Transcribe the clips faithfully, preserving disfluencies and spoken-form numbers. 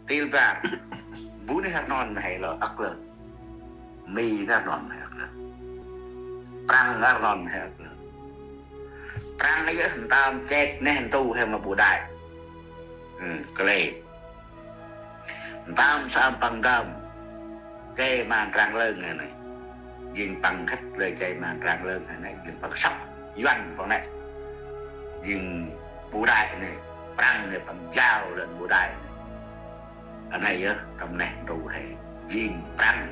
Til bar. Bu neh rnon mhe lơ ăk lơ. Mi neh rnon mhe ăk lơ. Prăng neh rnon mhe ăk lơ. Prăng neh yơh ntơm chek neh ntu he ma bu đai. Kle. Ntơm sa păng ntơm. Che ma Prăng lơng he nây. Jêng păng khât lơ che ma Prăng lơng he nây. Jêng păng săp yuăn păng nây. Jêng bu đai nây. Prăng nây păng jao lơ bu đai nây. Anei yơh tâm neh ntu he. Jêng Prăng.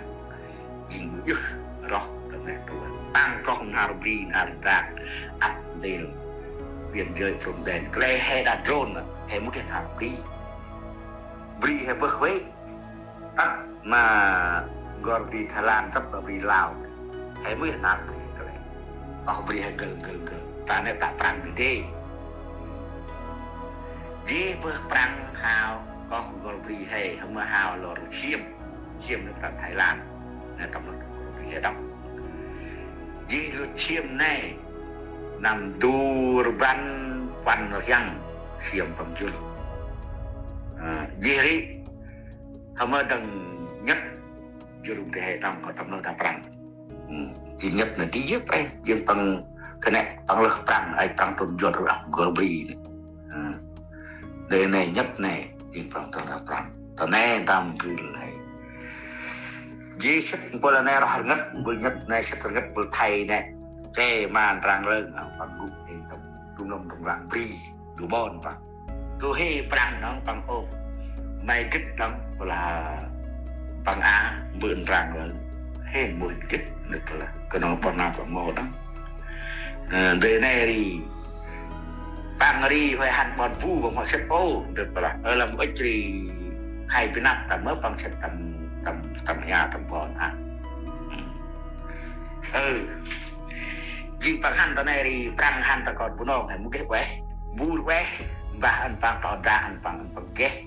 Jêng bu yơh roh tâm neh ntu he. Păng koh nhar bri nhar dak. Ăp ntil. Biên giớiព្រំដែន. Kle he đa drôn. He mâu geh nhar bri. Bri he bơh huê. Tât ma gor bri Thái Lan, tât ma bri Lao. He mâu nhar bri kle. Oh bri he gơl gơl gơl. Ta nê ta Prăng bri đê. Jêh bơh Prăng hao, koh gor bri he, hmơ hao lor Siêm. Siêm nê ta Thái Lan. Nê tâm lor gor bri he đŏng. Jêh lor Siêm nê. Năm du rbăn puăn rhiăng. Siêm păng jŭr. Jêh ri. Hmơ dâng Nhật, jŭr bri he đŏng, kơ tâm nơh ta Prăng. Jêng Nhật nê ti yơh pre, jêng păng kơnê̆, păng lơh Prăng, ay Prăng trŭn jŭr ăp gor bri nê. Dê nê Nhật nê, jêng păng tâm ta Prăng. Ta nê tâm gưl he. Jêh sĭt mpôl nê roh rngăt, mpôl Nhật nê, sĭt rngăt mpôl Thai nê. Che ma Prăng lơng, păng gŭ nê tâm, tum lom tum răng bri, du ƀon păng. Du huê Prăng đŏng păng ôp. May gĭt đŏng, păng lah păng a, mbơ̆ Prăng lơ. Hên mui gĭt, nơh păng lah. Kơnơ̆ng păng năp păng mâu đŏng. Ơ, dê nê ri. Păng ri huê hăn ƀon bu, păng mâu sĭt ô, nơh păng lah. Ơ, lăm ŭch ri. Khay bi năp tâm mơ păng sĭt tâm, tâm, tâm hia, tâm ƀon a. Ơ. Jêng păng hăn ta nê ri, Prăng hăn ta kon Bunong, he mâu geh ueh. Bur ueh, mbah ăn păng to da, ăn păng, ăn păng geh.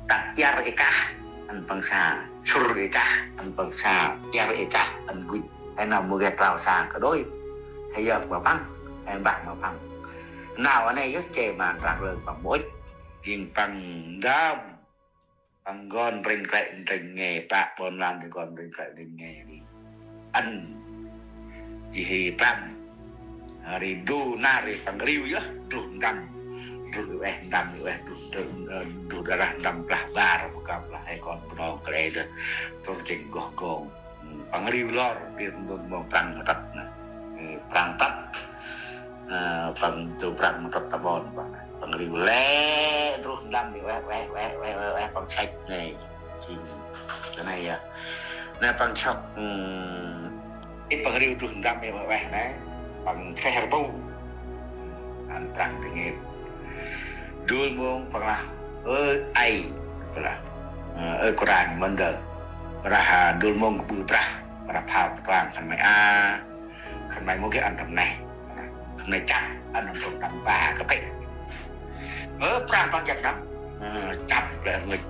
Tât iăr i kah, ăn păng sa. Sŭr i kah, ăn păng sa. Iăr i kah, ăn gŭch. He nơh mâu geh trao sa kađôi. He yơk ma păng, he mbah ma păng. Nau anei yơh che ma Prăng lơng păng mâu ŭch. Jêng păng ndam. Păng gon brêng klĕ ndrêng nge, ƀă ƀon lan di gon brêng klĕ ndrêng nge ri. Ăn. Jêh ri tăm. Ri du nar ri păng riu yơh, druh ndăm. Druh ueh ndăm, ueh druh, druh, ơ, druh đa rah ndăm blah bar, bơh kăp lah, he kon Bunong kle dơh. Trŭn jêng goh gong. Păng riu lor, geh ndŭn mong Prăng ma tât nê. Ơ, Prăng tât. Ơ, păng du Prăng ma tât ta ƀon păng. Păng riu lĕ, druh ndăm nê, ueh, ueh, ueh, ueh, ueh, ueh, păng săch nê. Jêng, ta nê yơh. Nê păng sŏk, ưm, ê păng riu druh ndăm nê, ueh, ueh, nê. Păng seh rpu. Ăn Prăng tơ ngêp. Dôl mông păng lah, ơ, ay, păng lah, ơ, ơ, kôranh mân dơ. Păng lah, a, dôl mông kơ ƀư brah, păng lah phao păng khân may a, khân may mâu geh ăn tâm neh. Khân may chăp, ăn tâm trôm tâm ba kơ pê. Ơ, Prăng păng chăp đăm. Ơ, chăp lĕ ngêch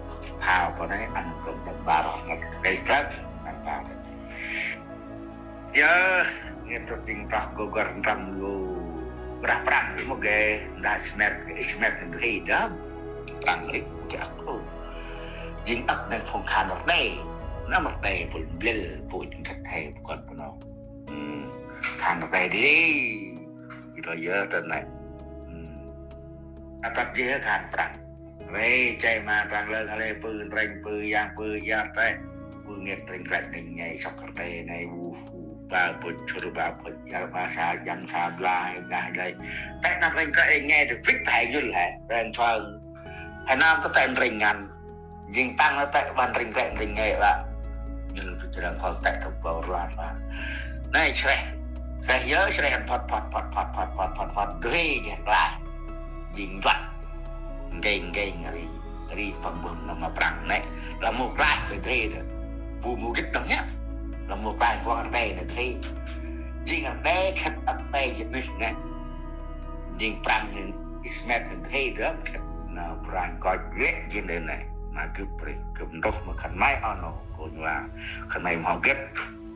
phao păng nê, ăn trôm tâm ba roh ngêch kơ pê, klơk, tâm ba roh. Yơh, ngêt trŭt jêng trah gô găr ntrăm gô. Brah Prăng mâu geh, ndah smet, smet ndah hi dam. Prăng ri, mâu geh ăk ôh. Jêng ăk nê phung khan rđê. Năm rđê, pul mblel, pul jêng khât he, pul kon Bunong. Ưm, khan rđê di. Jêh ri yơh tơ nê. Ưm. Atăt jêh khan Prăng. Rê, che ma Prăng lơng, rê pư, rênh pư, yang pư, yang tê. Pư ngêt rênh klĕ rênh nge, sŏk rđê nê, u, u, ba bŭch, sŭr ba bŭch, yang ba sa, yang sa bla, he dah gai. Tê năp rênh klĕ rênh nge, tơ vik tê he nhŭl he, rênh phơng. He năm tơ tê rênh ngăn. Jêng tăng nơ tê ƀăn rênh klĕ rênh nge, ba. Nhŭl bŭch răng phơng tê tơ bâu ruar, ba. Nê, sreh. Sreh yơh, sreh ăn phŏt, phŏt, phŏt, duê geh klaih. Jêng njuăt. Ngêng, ngêng ri, ri păng bơh nơm ma Prăng nê. Lah mâu klaih tơ dê dơ. Bu mâu gĭt đŏng nhă. Lah mâu klaih kuŏng rđê nê dê. Jêng rđê khât ăk tê jêh nuyh nê. Jêng Prăng nê, i smet nê dê dơ khât. Nơh Prăng koch lĕ jêng đê nê. Ma gâp ri, gâp ntrôh ma khân may oh nô, kônh wa. Khân may mâu gĭt.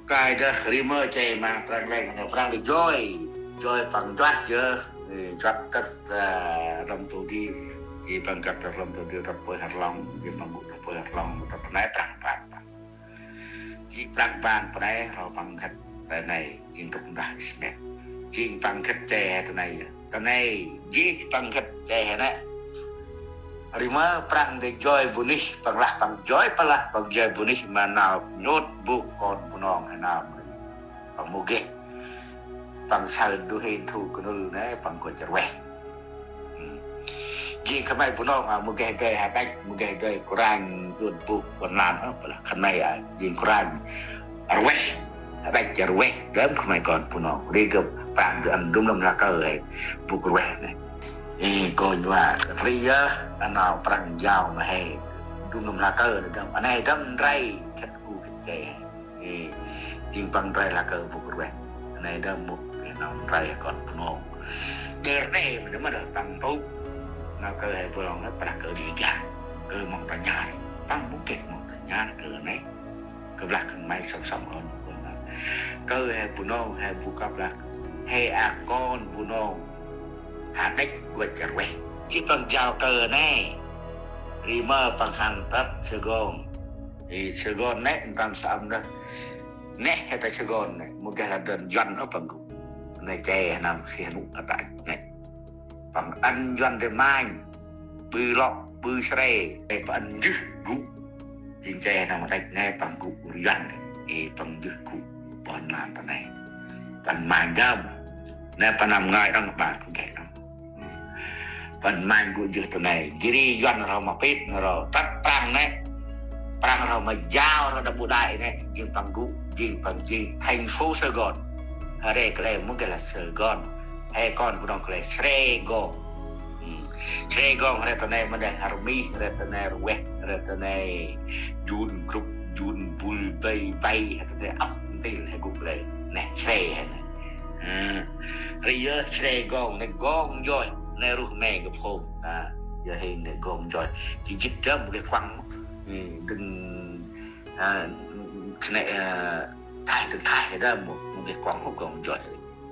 Kai dơ ri mơ che ma Prăng lĕ nê Prăng ri joi. Joi păng njuăt jêh. Ê, njuăt tât, a, răm tu di. Jêh păng gâp ta rlăm ta dơ ta pơi Harlong, jêh păng gŭ ta pơi Harlong, ta ta nây Prăng ban păng. Jêh Prăng ban păng nây, rŏ păng gâp ta nây, jêng trŭk ndah smet. Jêh păng gâp che he ta nây, ta nây, jêh păng gâp che he nây. Ri mơ Prăng de joi bunuyh, păng lah păng joi, păng lah păng joi bunuyh ma nau nhŭp bôk kon Bunong he nau mri. Păng mâu geh. Păng saơ du hên thu knŭl nê, păng gŭ rveh. Jêng khân may Bunong a, mâu geh dơi hađăch, mâu geh dơi kôranh, dŭt bôk ƀon lan ôh, păng lah khân may a, jêng kôranh rveh, hađăch rveh, dơm khân may kon Bunong. Ri gâp Prăng gâp ăn dŭm lăm la kơ he, bôk rveh nê. Ê, kônh wa, ri yơh, a nau Prăng jao ma he, dŭm lăm la kơ nê dơm, a nê dơm ndrel, khât u khât che he. Ê, jêng păng ndrel la kơ bôk rveh. Nê dơm mŭk, ê, nau ndrel kon Bunong. Đêr nê, ma dơm ma dơm păng tŭk. Nau kơ he Bunong nê, păng lah kơ Đêga. Kơ Mông Ta Nhar. Păng mŭk geh Mông Ta Nhar kơ nê. Kơ blah khân may sŏng sŏng ôn kônh nê. Kơ he Bunong, he bu kăp lah. He a kon Bunong. Hađăch gŭ rveh. Jêh păng jao kơ nê. Ri mơ păng hăn tât Sài Gòn. Ê, Sài Gòn nê, ntăm sa âm nê. Nê, he ta Sài Gòn nê, mâu geh lah dơn Yuăn ôh păng gŭ. Nê che he nơm si he nŭ a ta nê. Păng ăn Yuăn de manh, ƀư lŏ, ƀư sre, ê, păng ăn jưh gŭ. Jêng che he nơm hađăch nê, păng gŭ Yuăn, ê, păng jưh gŭ, ƀon lan ta nê. Păng manh dơm, nê păng nơm ngai đŏng, ƀă gŭ geh đŏng. Păng manh gŭ jưh ta nê. Jêh ri Yuăn rŏ ma pit nê rŏ. Tât Prăng nê. Prăng rŏ ma jao rŏ đah bu đai nê. Jêng păng gŭ, jêng păng jêng thành phố Sài Gòn. He ri kăl e mâu geh lah Sài Gòn. He kon Bunong kăl e Sre Gong. Ư. Sre Gong he ta nê ma nê H'Mih, he ta nê Rveh, he ta nê Jun Group, Jun Bul, Bay, Bay, he ta nê ăp ntil he gŭ kăl e. Nê, Sre he nê. Ơ, ri yơh Sre Gong, nê Gong Joi, nê ruh me gâp hôm. A, yơh hên nê Gong Joi. Jêh jêh dơm mâu geh kuăng. Ê, dâng, a, khân e, a, Thai, dâng Thai dơm mâu, mâu geh kuăng hŏ Gong Joi.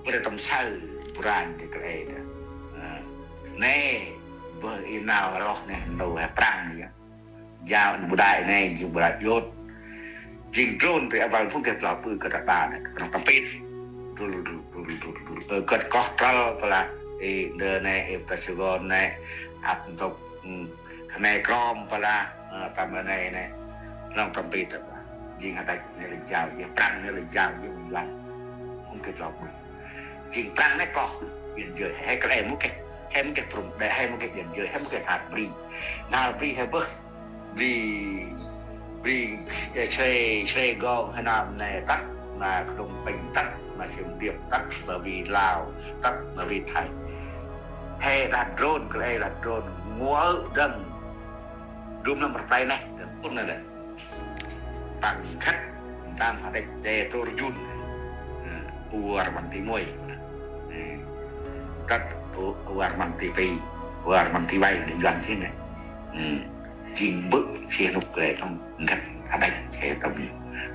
Bơ rê tâm saơ, bu ranh de kăl e dơm. A, nê, bơ i nau roh nê, nô he Prăng yơh. Jao ăn bu đai nê, jêng bu đai jot. Jêng drone tơ a bal phung geh blau ƀư kơ ta ƀa nê, kơ ta pit. Dul, dul, dul, dul, dul. Ơ, kơt koh trăl pala. Ê, ndơ nê, ê, ta Sài Gòn nê. Ăp ntŭk, ư, Khmer Krom pala. Ơ, tâm nê nê. Lŏng tâm pit ta ƀa. Jêng hađăch nê lĕ jao, jêng Prăng nê lĕ jao, jêng Yuăn. Phung geh blau ƀư. Jêng Prăng nê koh, biên giới, he kăl e mâu geh, he mâu geh prŭng đê, he mâu geh biên giới, he mâu geh nhar bri. Nhar bri he bơh, bri, bri, ê, Sre, Sre Gong, he nơm nê tât, ma Phnom Penh tât, ma Siem Reap tât, ma bri Lao tât, ma bri Thai. He đah drone, kăl e đah drone, ngơi dâng, dŭm năm rplay nê, dâng pŭn nê đê. Păng khât, ntăm hađăch che Tôr Jun. Ơ, u Arman ti muay. Ơ, tât u, u Arman ti pi, u Arman ti vay, nê Yuăn jêng nê. Ơ, jêng bơ̆ si nŭk lĕ đŏng, khât hađăch che tâm.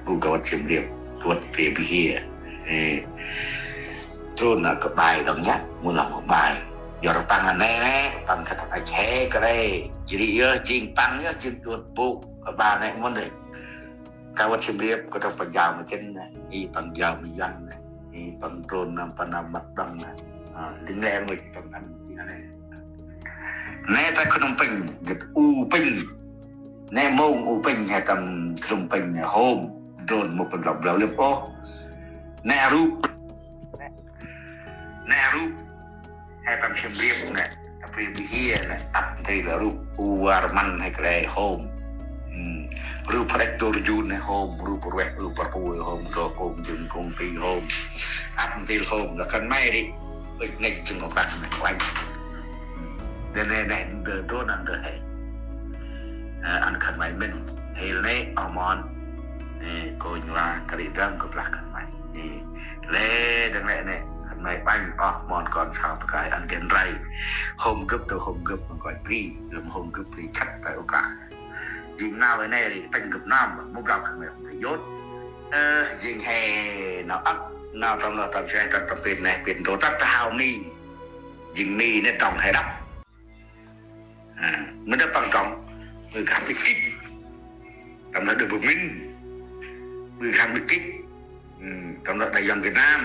Gŭ kơ văt Siem Reap, kơ văt Pê Bi Hia. Ơ, trŭn nê kơ bai đŏng jăk, mâu lah mâu bai. Yor păng a nê nê, păng khât hađăch che kơ đê. Jêh ri yơh, jêng păng yơh, jêng dŭt bôk, kơ ƀa nê mâu đê. Kơ văt Siem Reap, kơ ta păng jao ma chĭn nê, i păng jao ma Yuăn nê, i păng trŭn nơm păng nơm măt đŏng nê. A, ling leng mâu păng ăn jêng a nê. Nê ta Phnom Penh, gĭt U Penh. Nê mông U Penh he tâm Phnom Penh nê hôm, drone mâu păng lŏ blau lĕ ôh. Nê rup. Nê rup. He tâm Siem Reap nê, ta Pê Bi Hia nê, ăp ntil rup u Arman he kăl e hôm. Ư. Rup hađăch Tôr Jun he hôm, rup rveh, rup rpu he hôm, ro kông jưng kông ti hôm. Ăp ntil hôm, lah khân may ri. Ŭch ngăch jưng ôk rah nê kuănh. Ư. Đê nê nê, ndơ drôn ăn ndơ he. Ơ, ăn khân may mĭn. Hil nê, oh mon. Ê, kônh wa, kơt ri dơm gâp lah khân may. Ê, lĕ dâng lĕ nê, khân may ƀanh, oh, mon kon sau bơkai ăn geh ndrel. Hôm gâp tơ hôm gâp mâu geh bri, lăm hôm gâp bri khât ta ôk rah. Jêng nau nê ri, tâng gâp năm, mâu blau khân may hôm ri yot. Ơ, jêng he, nau ăp, nau tâm lŏ tâm sreh, tâm tâm pit nê, pit ndô tât ta hao mi. Jêng mi nê tŏng he đăp. Mơ đah păng kŏng, ƀư khăm ƀĭch kĭch, tâm đah đah bơh mĭn, ƀư khăm ƀĭch kĭch, tâm đah đah Yuăn Việt Nam.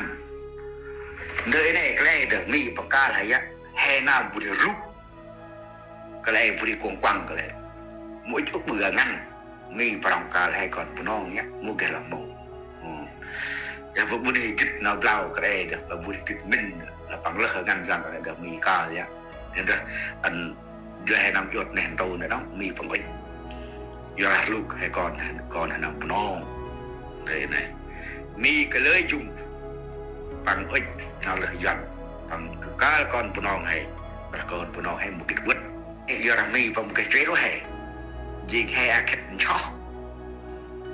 Ndơ i nê kăl e đah Mi păng kăl he yă, he nau bu rêh rŭk, kăl e bu rêh kuŏng kuăng kăl e. Mâu ŭch ôh ƀư a ngăn, Mi prŏng kăl he kon Bunong yă, mâu geh lah mâu. Yă, bu rêh gĭt nau blau kăl e đah, bu rêh gĭt mĭn, lah păng lơh a ngăn Yuăn kăl e đah Mi kăl yă. Ndơ, ăn Joi he nơm iăt neh ntu nê đŏng, Mi păng ŭch. Yor lah rluk he kon, kon he nơm Bunong. Ndơ i nê. Mi kơ lơi jŭm. Păng ŭch, nau lơh Yuăn. Păng kăl kon Bunong he. Lah kon Bunong he mâu gĭt vât. Yor lah Mi păng mâu geh chuê lôh he. Jêng he a khĭt nsoh.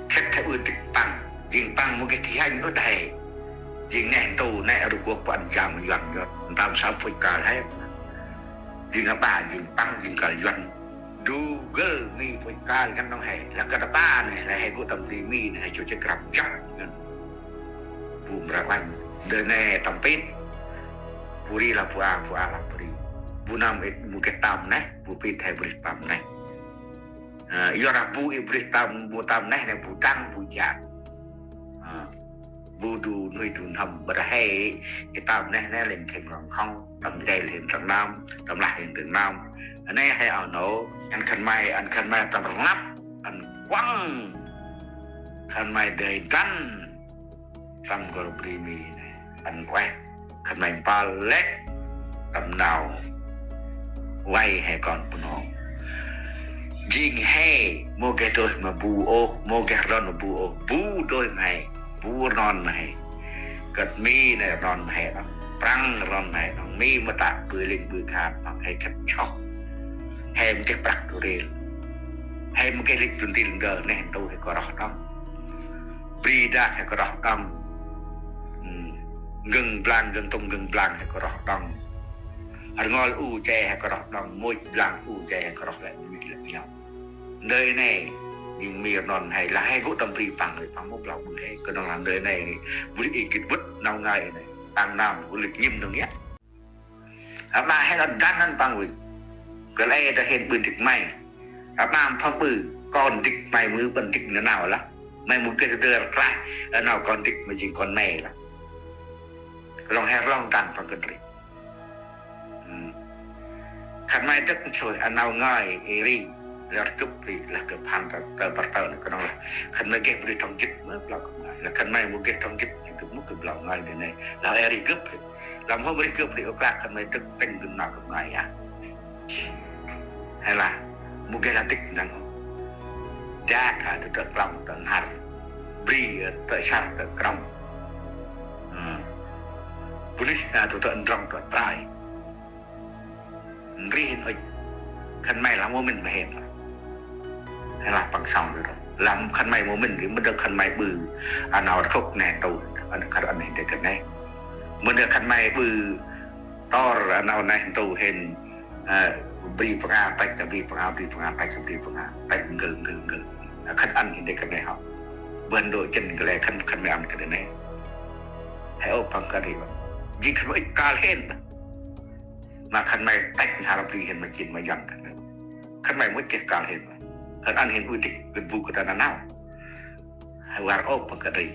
Khĭt he ƀư dĭk păng. Jêng păng mâu geh thi hành ôh đah he. Jêng neh ntu nê rgôk păng jam Yuăn Yuăn. Ntơm sa phuch kăl he. Jêng a ƀă, jêng păng, jêng kăl Yuăn. Du gơl Mi phuch kăl ngăn nŏng he. Lah kơt a ƀă nê, lah he gŭ tâm bri Mi nê, he chô chê krăp jăp ngăn. Bu mra uănh. Ndơ nê tâm pit. Bu ri lah bu a, bu a lah bu ri. Bu nơm ê mâu geh tâm neh, bu pit he bu rêh tâm neh. Yor lah bu ê bu rêh tâm, bu tâm neh nê bu tăng, bu jan. Bu du nuih du n'hâm, ƀă đah he, ê tâm neh nê lĕ khêng rŏng khŏng, tâm ndrel hên rŏng nơm, tâm lah hên rŏng nơm. Nê he ao nô, ăn khân may, ăn khân may tâm rnglăp, ăn kuăng. Khân may dơi dăn, tâm gor bri Mi nê, ăn ueh, khân may mpơl lĕ, tâm nau vay he kon Bunong. Jêng he, mâu geh dôih ma bu ôh, mâu geh rnon ma bu ôh, bu dôih ma he, bu rnon ma he. Kơt Mi nê rnon ma he đŏng, Prăng rnon ma he đŏng, Mi mâu tă ƀư ling ƀư khan đŏng, he khĭt nsoh. He mâu geh prăk du rêl. He mâu geh lĕ du ntil ndơ neh ntu he kơroh đŏng. Bri dak he kơroh đŏng. Ngâng blang, ngâng tŭng ngâng blang he kơroh đŏng. Rngol u che he kơroh đŏng, môch blang u che he kơroh lĕ mĭt lĕ yau. Ndơ i nê, jêng Mi rnon he, lah he gŭ tâm bri păng, ri păng mâu blau ƀư he, knŏng lah ndơ i nê, bu rêh i gĭt bŭt nau ngơi i nê, păng nơm, bu lĕ nhĭm nơng yă. A ƀă he lah dăn ăn păng ƀư. Kăl e đah hên ƀư dĭk may. A ƀă phâm ƀư, kon dĭk may mâu ƀăn dĭk nanao lah. May mâu geh dơ rklaih, nau kon dĭk may jêng kon may lah. Knŏng he rlong dăn păng kơt ri. Khân may dâk nsrôih, a nau ngơi, ê ri, lah gâp ri, lah gâp hăn ta, ta bar ta nê knŏng lah. Khân may geh bu rêh thŏng jât, mâu blau gâp ngơi. Lah khân may mâu geh thŏng jât, gâp mâu geh blau ngơi đê nê. Lah ê ri gâp ri. Lah mâu bu rêh gâp ri, ơ klach khân may dâk tĭng gâp nau gâp ngơi yă. He lah, mâu geh lah dĭk ndăng. Dak, a, tơ, tơ klŏng, tơ nhar. Bri, a, tơ sar, tơ krŏng. Bunuyh, a, tơ, tơ ndrŏng, tơ trai. Ndri hên ŭch. Khân may lah mâu mĭn ma hên lah. He lah păng sŏng ri. Lah khân may mâu mĭn ri, mâu dơ khân may ƀư. A nau rkhŭk neh ntu. A nau khân may ƀư. Mâu dơ khân may ƀư. Tor a nau neh ntu hên, ơ, bri păng a tăch, bri păng a, bri păng a tăch, bri păng a tăch, ngơ, ngơ, ngơ. A khân ăn hên dê kơt nê hŏ. Bơh ndô chĭn kơ lĕ khân, khân may ăn kơt nê. He ôp păng kơt ri. Jêng khân may ŭch kăl hên. Ma khân may tăch nhar bri hên ma jin ma yang kơt nê. Khân may mâu ŭch geh kăl hên. Khân ăn hên ŭch dĭk gĭt bu kơt nê nau. He war ôp păng kơt ri.